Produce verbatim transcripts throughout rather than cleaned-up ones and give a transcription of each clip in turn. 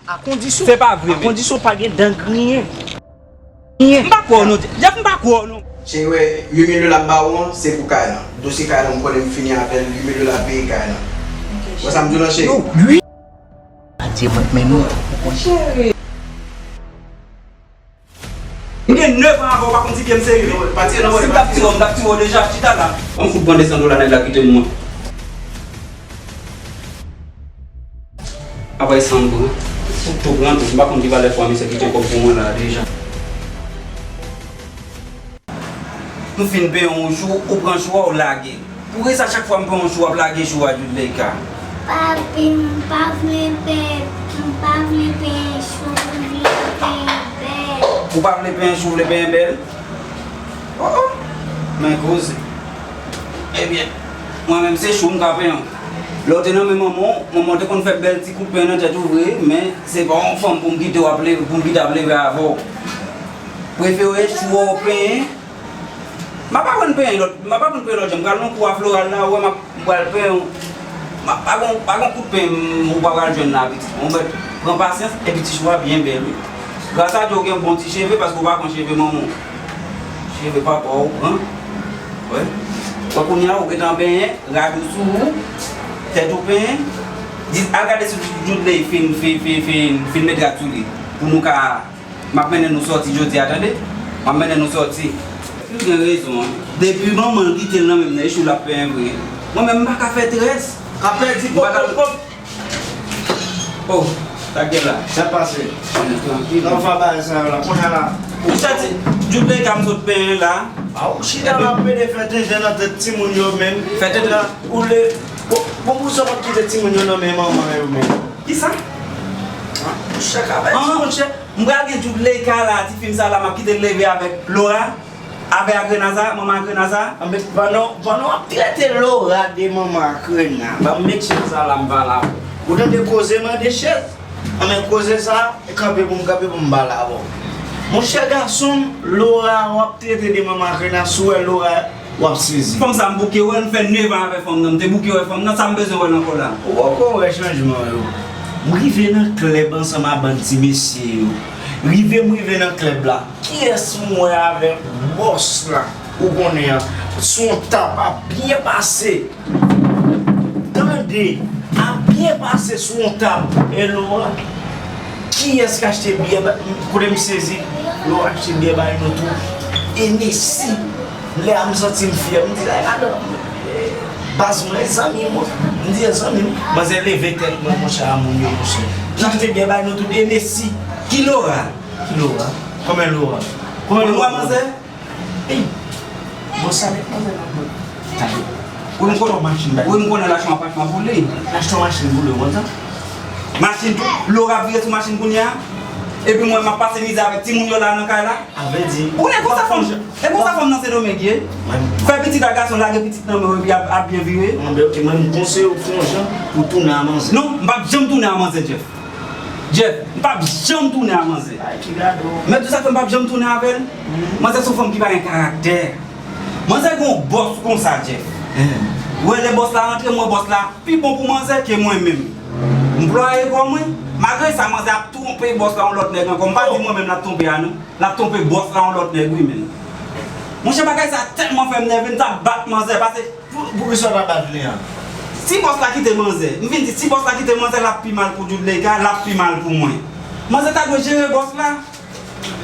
A kondisyon, se pa vre, a men kondisyon pa gen dan griyen. M pa kwè w non, Jeff, m pa kwè w non. Cheri, wè, uit mil dola m ba ou an, se pou kay lan. Dosye kay lan, m konnen m fini avè l, uit mil dola peye kay lan. Wè sa m di w lan, cheri? Yo, ui. Pa di mwen, men nou. Cheri. M gen nèf an avè w, pa konn si pye m serye. Si m t ap tire w, m t ap tire w deja, chita la. Ban m fout pran de san dola nèg la kite m mwen. Apre san dola. Ou tou pran tou. M pa konn ki valè fwa misye kite kòb pou mwen la deja. M fin peye yon chou, ou pran chou a, ou lage. Poukisa chak fwa m peye yon chou, w ap lage chou a, Djoudleyka? Papi, m pa vle peye, m pa vle peye chou, m vle peye bèl. Ou pa vle peye chou, w vle peye bèl? Oh, oh. Men koze. Ebyen, mwen menm se chou m ka penyen w. Lè w te nan men manman w, manman w te konn fè bèl ti kout penyen nan tèt ou vre, men se pa yon fanm pou m kite w ap leve, pou m kite ap leve avè w. Prefere chou a w penyen. M ap aprann penyen lòt, m ap aprann penyen lòt jan. M pral nan kou a Floral la, ou wè m ap, m pral penyen w. M ap, pa gon, pa gon kout penyen m, ou pa pral jwenn la, pitit. Ou mèt pran pasyans, epi ti chou a byen bèl, wi. Gras a Dye, ou gen bon ti cheve, paske ou pa pran cheve manman w. Cheve papa w ou pran. Wè. Wè kounye a, ou gentan benyen, rad ou sou ou, tèt ou penyen. Di, al gade si Djoudley fin, fin, fin, fin, fin met rad sou li. Pou nou ka, m ap mennen nou sòti jodi a, tande? M ap mennen nou sòti. Ou gen rezon, an. Depi manman l kite l nan men m nan, e chou l ap penyen vre. Mwen menm, m pa ka fè très. Ka pèdi kòb, kòb, kòb. Oh, sa k gen la? Sa pase? Trankil. Nan fa bagay sa yo la. Kounye a la. Ou santi, Djoudley ka m sot penyen la. A, ou chita la ap pede fè tenten nan tèt timoun yo menm. Fè tenten. Ou le, bon, bon, pou sa w p ap kite timoun yo nan men manman yo menm. Kisa? An, monchè, m pral gen Djoudleyka la, ti fi m sa la, m ap kite l leve avèk Laura. Avè Agrenaza, manman Agrenaza. Anben, pandan, pandan w ap trete Laura de manman Akrena, ban m met chèz sa la m pale avè w. Ou tande koze mande chèz? Anben, koze sa, kanpe pou m kanpe pou m pale avè w. Monchè gason m, Laura w ap trete de manman Akrena, si w wè Laura, w ap sezi. Fanm sa m bouke wè l, m fè nèf an avè fanm nan, m te bouke wè fanm nan, sa m bezwen wè l ankò la? Ou poko wè chanjman yo. M rive nan klèb ansanm a bann ti mesye yo. Rive m rive nan klèb la. Kiyès m wè avèk bòs la? Ou konnen an, sou yon tab ap byen pase. Tande, ap byen pase sou yon tab. E Laura, kiyès k achte byè ba, kote m sezi? Laura achte byè bay nou tou. Hennessy. Lè a m santi m fyè. M di, ay, madanm, baz mwen, zanmi mwen. M di, zanmi m. Manzè leve tèt mwen, monchè, a moun yo, monchè. Ki achte byè bay nou tout, Hennessy. Ki Laura? Ki Laura? Kòman Laura? Kòman Laura? Ou wè manzè? Ey! Bon, sa met manzè nan bòt. Tande. Wi, m konnen. Achte yon machin bay. Wi, m konnen l achte yon apatman pou li. L achte yon machin pou li, ou konn sa? Machin tou, Laura ap vire sou machin kounye a. Epi mwen, m ap pase mizè avèk timoun yo la nan kay la. A vrè di. Ou konnen konsa fanm, e konsa fanm nan Sendomeng ye. Fè pitit a gason, lage pitit nan men w, epi ap, ap byen vire. Anben, ok, mwen, m konseye w fè yon jan pou tounen a manzè. Non, m p ap janm tounen a manzè, Jeff. Jeff, m p ap janm tounen a manzè. Ay, ki gado. Men tou sa fè m p ap janm tounen avè l. Manzè se yon fanm ki pa gen karaktè. Manzè gen yon bòs konsa, Jeff. Ou wè lè bòs la rantre, m wè bòs la pi bon pou manzè ke mwen menm. M plwaye kò mwen. Malgre sa, manzè ap twonpe bòs la yon lòt nèg ankò. M pa di mwen menm l ap twonpe a non. L ap twonpe bòs la yon lòt nèg wi, men. Monchè, bagay sa tèlman fè m nève, m t ap bat manzè, pase Pou, poukisa w pa bat li an? Si bòs la kite manzè, m vin di, si bòs la kite manzè, l ap pi mal pou Djoudleyka, l ap pi mal pou mwen. Manzè ta dwe jere bòs la.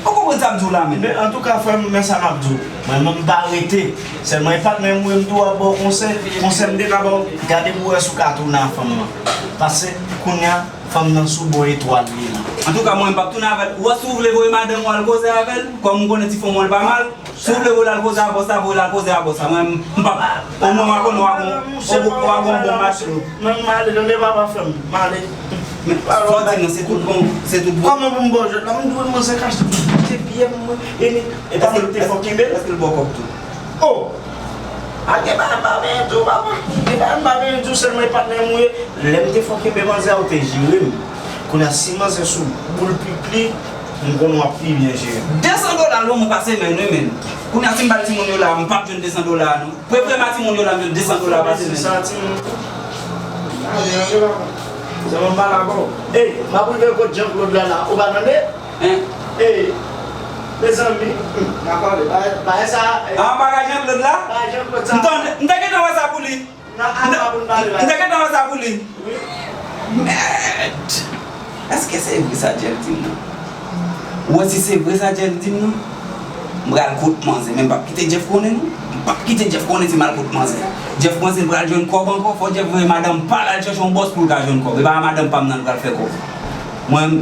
Ou konprann sa m di w la, men? Men, antouka, frè m, men sa m ap di w. Mwen menm, m pa rete. Sèlman, e patnè m, wi, m tou ap ba w konsèy. Konsèy m te ka ba w, gade pou w wè si w ka tounen a fanm nan. Pase, kounye a, fanm nan sou bò etwal li la. Antouka, mwen, m p ap tounen avè l. Ou wè, si w vle voye madanm ou al koze avè l, kòm m konnen ti fanm ou an, l pa mal, si w vle voye l al koze a bòs la, voye l al koze a bòs la. Mwen, m p ap, omwen w a konnen w a gon, w a gon bon match. Mwen, m ale, tande papa fè m, m ale. Men, sa w di m nan, se tout bon, se tout bon. Kòman pou m ba w jwèt la? M dwe manzè kache, se byen mwen, e li, e pa mwen te fò kenbe l. Èske l ba w kòb tou? Oh! A gen bagay m pa benyen di w, papa. Gen bagay m pa benyen di w, sèlman e patnè m ou ye. Lè m te fò kenbe manzè a, ou te jere m. Kounye a, si manzè sou boul pik li, m konnen w ap pi byen jere m. De san dola l ban mwen pa semèn, wi, men. Kounye a, si m ba l timoun yo la, m p ap jwenn de san dola a, non. Prepare m a timoun yo la, m jwenn de san dola pa semèn. Sa, timoun. Sèlman m pale avè w. Ey, m ap rive kot Jean Claude la la. Ou pa tande? Hein? Ey, mezanmi, hmm, n a pale. Bagay, bagay sa, ey. Ah, bagay Jean Claude la? Bagay Jean Claude sa. M tande, m te gentan wè sa pou li. Nan, a, m te gentan wè sa pou li. Wi. Mèd! Èske se vre sa Jeff di m nan? Ou wè si se vre sa Jeff di m nan? M pral kot manzè, men m p ap kite Jeff konnen non. M p ap kite Jeff konnen si m al kot manzè. Jeff panse l pral jwenn kòb ankò, fò Jeff voye madanm pa l al chèche yon bòs pou l ka jwenn kòb. E pa madanm pa m nan l pral fè kòb. Mwen,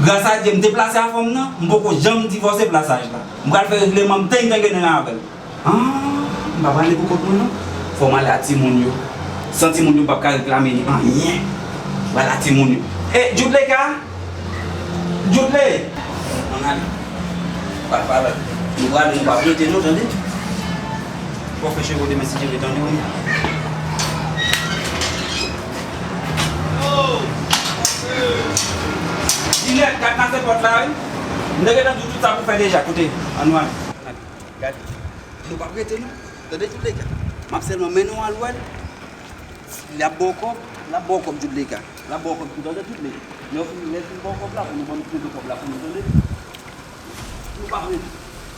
gras a Dye, m te plase a fanm nan, m poko janm divòse plasaj la. M pral fè regleman m teng teng nan avè l. Ah, m pa prale pou kont mwen non. Fò m ale a timoun yo. San timoun yo m p ap ka reklame anyen. M prale a timoun yo. E, Djoudleka! Djoudle! Ann ale. Pa, pa, pa. Nou prale, nou p ap rete non, tande? Fò fè cheve w demen si Dye vle, tande wi. Dinè, gad nan se pòt la wi. M te gentan di w tout sa pou fè deja, koute. Ann nou ale. Ann ale. Gade. Nou p ap rete non. Tande Djoudleka. M ap sèlman mennen w al wè l. L ap ba w kòb, l ap ba w kòb Djoudleka. L ap ba w kòb tou, tande Djoudle. Lè w fin, lè l fin ba w kòb la, pou nou ban m tou kòb la pou nou, tande. Nou p ap rete.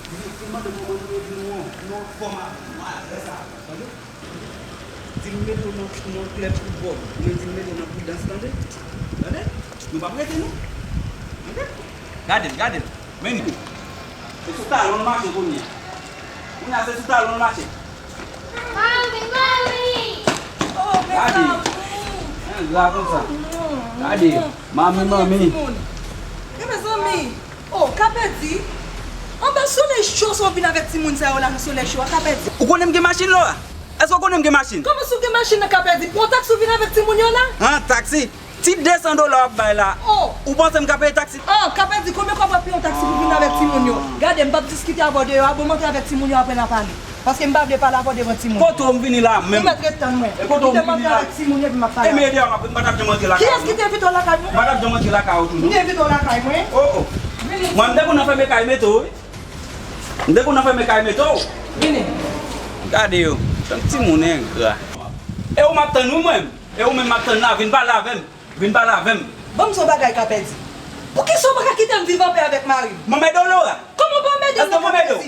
Di, di mande manman nou, di nou an, nou anfòm avè nou, al fè sa, tande. Di m mete w nan, nan klèb foutbòl, oubyen di m mete w nan pridans, tande. Tande. Nou p ap rete non. Tande. Gade l, gade l. Men li. Se sou talon l mache kounye a. Kounye a se sou talon l mache. Mami, mami! Oh, gade. Mezanmi. Engra konsa. Gade. Mami, mami. Timoun. E mezanmi. Oh, Kapèdi. Anba solèy cho sa w vin avèk timoun sa yo la nan solèy cho a, Kapèdi. Ou konnen m gen machin, Laura? Èske w konnen m gen machin? Kòman si w gen machin nan, Kapèdi? Pran taksi w vin avèk timoun yo la? An, taksi? Ti de san dola w ap bay la, oh, ou panse m ka peye taksi? Ah, Kapèdi, konbyen kòb w ap peye yon taksi pou vin avèk timoun yo? Gade, m p ap diskite avè w deyò a, bon, m antre avèk timoun yo, apre n a pale. Paske m pa vle pale avè w devan timoun. Kote w m vini la menm? Ou mèt ret tann mwen. E kote w m vini la? Kite m antre avèk timoun yo, epi m ap pale. E m ede w, m ap, m pa t ap janm antre lakay ou. Kiyès ki te envite w lakay mwen? M pa t ap janm antre lakay ou tou non. M te envite w lakay mwen? Oh, oh. Vini. Mwen, m te konn fèmen kay Meto wi. M te konn fèmen kay Meto. Vini. Gade yo. Tank timoun engra. E ou m ap tann wi mwen. E ou menm m ap tann la, vin pale avè m. Vin pale avè m. Ban m di w yon bagay, Kapèdi. Poukisa w pa ka kite m viv anpè avèk mari m? Manmèd ou, Laura? Kòman w pa anmède m, Kapèdi? Èske manmèd ou?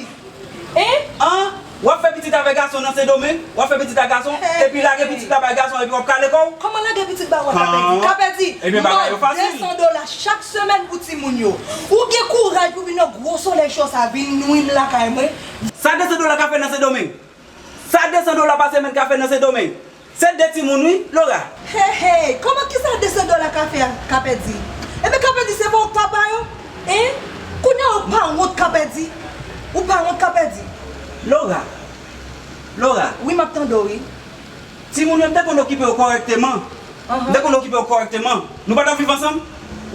Hein? An? W ap fè pitit avèk gason nan Sendomeng? W ap fè pitit ak gason? Hey. Epi lage pitit la bay gason epi w ap kale kò w? Kòman lage pitit ba w, Kapèdi? Kapèdi, m ba w de san dola chak semèn pou timoun yo. Ou gen kouraj pou vin nan gwo solèy cho sa, vin nwi m lakay mwen? Sa de san dola ka fè nan Sendomeng? Sa de san dola pa semèn ka fè nan Sendomeng? Se de timoun wi, Laura. Hey, hey, kòman kisa de san dola ka fè, Kapèdi? Ebyen Kapèdi se pa ou k papa yo? Hein? Kounye a ou pa wont, Kapèdi? Ou pa wont, Kapèdi? Laura. Laura. Wi, m ap tande w wi. Timoun yo, m te konn okipe yo kòrèkteman. M te konn okipe yo kòrèkteman. Nou pa t ap viv ansanm?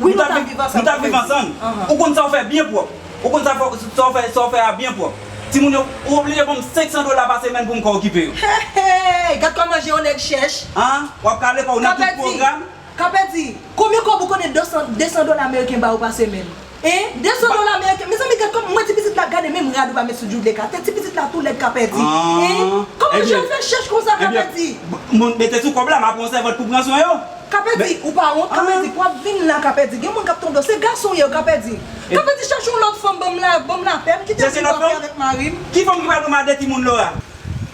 Wi, nou t ap viv ansanm. Nou t ap viv ansanm. Ou konn sa w fè byen pwòp. Ou konn sa w fè, sa w fè, sa w fè a byen pwòp. Timoun yo, ou oblije ban m senk san dola pa semèn pou m ka okipe yo. Hey, hey, gad kòman je yon nèg chèch. An? W ap kale kò w nan tout pwogram. Kapèdi, konbyen kòb ou konnen de san, de san dola ameriken ba ou pa semèn? Hein? De san dola ameriken. Mezanmi, gad kòman mwen ti pitit la, gade menm rad ou pa met sou Djoudleka. Tèt ti pitit la tou lèd, Kapèdi. Hein? Kòman jan fè chèch konsa, Kapèdi? Mwen mete sou kòb la, m ap pran sèvant pou pran swen yo. Kapèdi, ou pa wont, Kapèdi, pou ap vin la, Kapèdi. Gen moun k ap tande w, se gason w ye, Kapèdi. Kapèdi, chache yon lòt fanm, ban m la, ban m lapè, m kite m viv anpè avèk mari m. Ki fanm ki pral pran m a de timoun, Laura?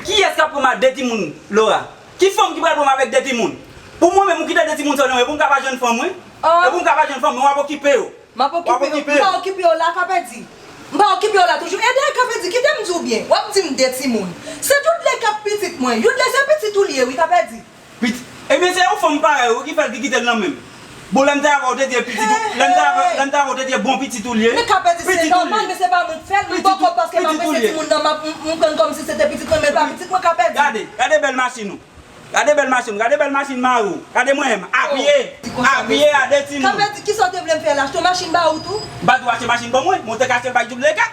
Kiyès k ap pran m a de timoun, Laura? Ki fanm ki pral pran m avèk de timoun? Pou mwen menm, ou kite de timoun sa yo nan men, pou m ka pa jwenn fanm, wi. E pou m ka pa jwenn fanm, men w ap okipe yo. M ap okipe yo. M pa okipe yo la, Kapèdi. M pa okipe yo la toujou. E dayè, Kapèdi, kite m di w byen. W ap di m de timoun. Se Djoudleka k ap pitit mwen. Djoudle se pitit ou l ye, wi, Kapèdi. Pitit. Ebyen, se yon fanm parèy ou ki fè l ki kite l nan men m. Bon, lè m te avè w, ou te di e pitit ou, lè m te avè, lè m te avè w, ou te di e bon pitit ou l ye. Men Kapèdi, se nòmal, men se pa mwen k fè l. M bò kòb paske m apresye timoun nan, m ap, m, m pran l kòmsi se te pitit mwen, men l pa pitit mwen, Kapèdi. Gade, gade bèl machin ou. Gade bèl machin, gade bèl machin mari w. Gade mwen menm, a pye, a pye a de timoun. Kapèdi, kisa w te vle m fè la? Achte yon machin ba ou tou? M pa di w achte machin ban mwen, men w te ka achte l bay Djoudleka.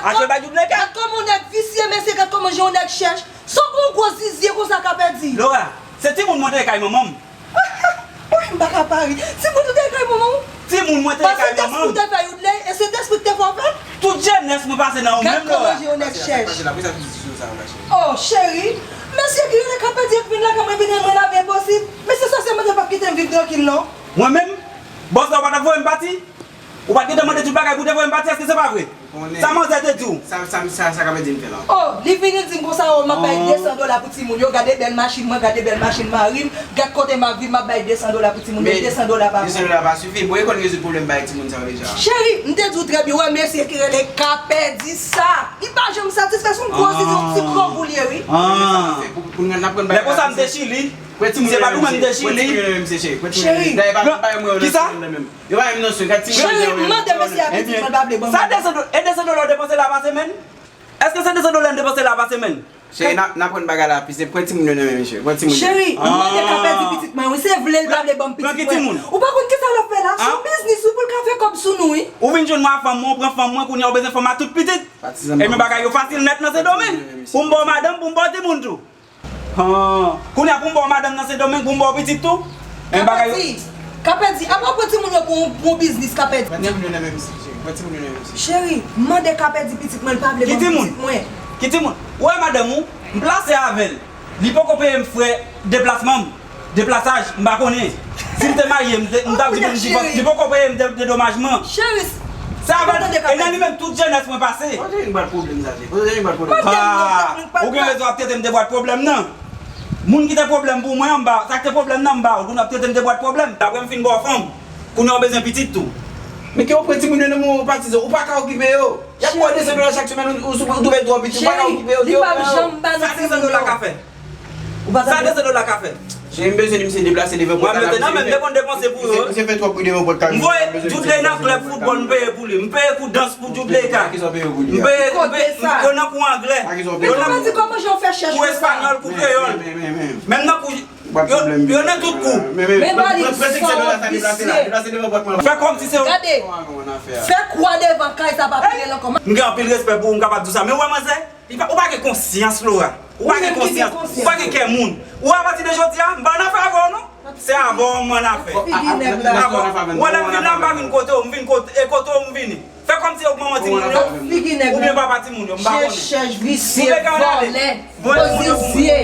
Achte l bay Djoudleka. Gad kòman yon nèg visye, mesye, gad kòman jan yon nèg chèch. Sa w gen yon gwo zizye konsa, Kapèdi? Laura, se timoun mwen te ye kay manman m. Woy, m pa ka pa ri. Timoun ou te ye kay manman w? Timoun mwen te ye kay manman m. Paske tèt ou te fè Djoudle, e se tèt ou te fè w fè? Tout jenès mwen pase nan ou menm, Laura. Gad kòman je yon nèg chèch. Oh, cheri, mesye ki rele Kapèdi ap vin lakay mwen, vin renmen lavi enposib. Mesye sa se mwen te p ap kite m viv trankil, non. Bòs la, ou pa t ap voye m pati? Ou pa t gentan mande tout bagay pou w te voye m pati, èske se pa vre? Sa manzè te di w? Sa, sa, sa, sa Kapèdi m fè la? Oh, li vini di m konsa, oh, m ap bay de san dola pou timoun yo, gade bèl machin mwen, gade bèl machin mari m, gad kote m ap viv, m ap bay de san dola pou timoun yo, de san dola pa vre. De san dola pa sifi, bon, e konn rezoud pwoblèm bay timoun sa yo deja. Cheri, m te di w trè byen, wè mesye ki rele Kapèdi sa. Li pa janm satisfè, se yon gwo zizi, yon ti grangou li ye, wi. Pou, pou n aprann bay. Lè konsa m te Chili. Se pa nou menm de Chili. Cheri. Kisa? Cheri, m mande mesye a pitit mwen pa vle ban m. Sa de san do-, e de san dola w depanse la pa semèn? Èske se de san dola m depanse la pa semèn? Cheri, n ap, n ap pran bagay la pi senp. Pran timoun yo nan men misye. Pran timoun yo. Cheri, m mande Kapèdi pitit mwen, wi. Se vle l pa vle ban m pitit mwen. Ou pa konn kisa l ap fè la? Se yon biznis, wi, pou l ka fè kòb sou nou, wi. Ou vin jwenn mwen ak fanm mwen, ou pran fanm mwen, kounye a ou bezwen fanm ak tout pitit. Ebyen bagay yo fasil nèt nan Sendomeng. Pou m ba w madanm, pou m ba w timoun tou. Kounye a pou m ba w madanm nan Sendomeng, pou m ba w pitit tou. Men bagay yo. Kapèdi, Kapèdi, apa w pran timoun yo pou, pou yon biznis, Kapèdi? Pran timoun yo nan men misye, cheri. Pran timoun yo nan men misye. Cheri, m mande Kapèdi pitit mwen, l pa vle ban m pitit mwen. Ki timoun? Ou wè madanm ou, m plase avè l. Li poko peye m frè deplasman m, deplasaj, m pa konnen. Si m te marye, m te, m t ap di pou l, li poko peye m de, dedomajman. Cheri, se avè l, e nan li menm tout jenès mwen pase. Kote w te jwenn bwat pwoblèm sa, cheri? Kote w te jwenn bwat pwoblèm? Ah, ou gen rezon ap trete m de bwat pwoblèm nan. Moun ki te pwoblèm pou mwen an, m ba, sa k te pwoblèm nan, m ba w, kounye a ap trete m de bwat pwoblèm. Apre m fin ba w fanm, kounye a w bezwen pitit tou. Men ke w pran timoun yo nan men w, patizan, ou pa ka okipe yo. Y ap ba w de san dola chak semèn, ou, ou, ou twouve l twò piti, ou pa ka okipe yo. Cheri, li p ap janm ba nou timoun yo. Sa de san dola ka fè? Ou pa tande? Sa de san dola ka fè? Cheri, m bezwen li, misye deplase devan pòt la. Mwen mete nan men m, depann depanse pou yo. Misye fè twòp bri devan pòt la. M voye Djoude nan klèb foutbòl, m peye pou li. M peye kou dans pou Djoude ka. Kisa w peye pou li a? M peye, m peye, yo nan kou anglè. Yo nan kou espanyòl, kou kreyòl. Menm nan kou Yo, yo nan tout kou. Men ba li san visye. Fè kòmsi se ou. Gade. Fè kwa devan kay sa pa peye l ankò. M gen anpil respè pou ou, m kapab di w sa. Men ou wè manzè, li pa, ou pa gen konsyans, Laura. Ou pa gen konsyans. Ou pa gen kè moun. Ou wè apati de jodi a, m pa annafè avè w non. Se avè w m annafè. Avè w. Ou wè lè m vin la, m pa vin kote w, m vin kote, e kote w m vini. Fè kòmsi se ou k manman timoun yo. Oubyen papa timoun yo, m pa konnen. Je chèch visye, vòlè, kozizye.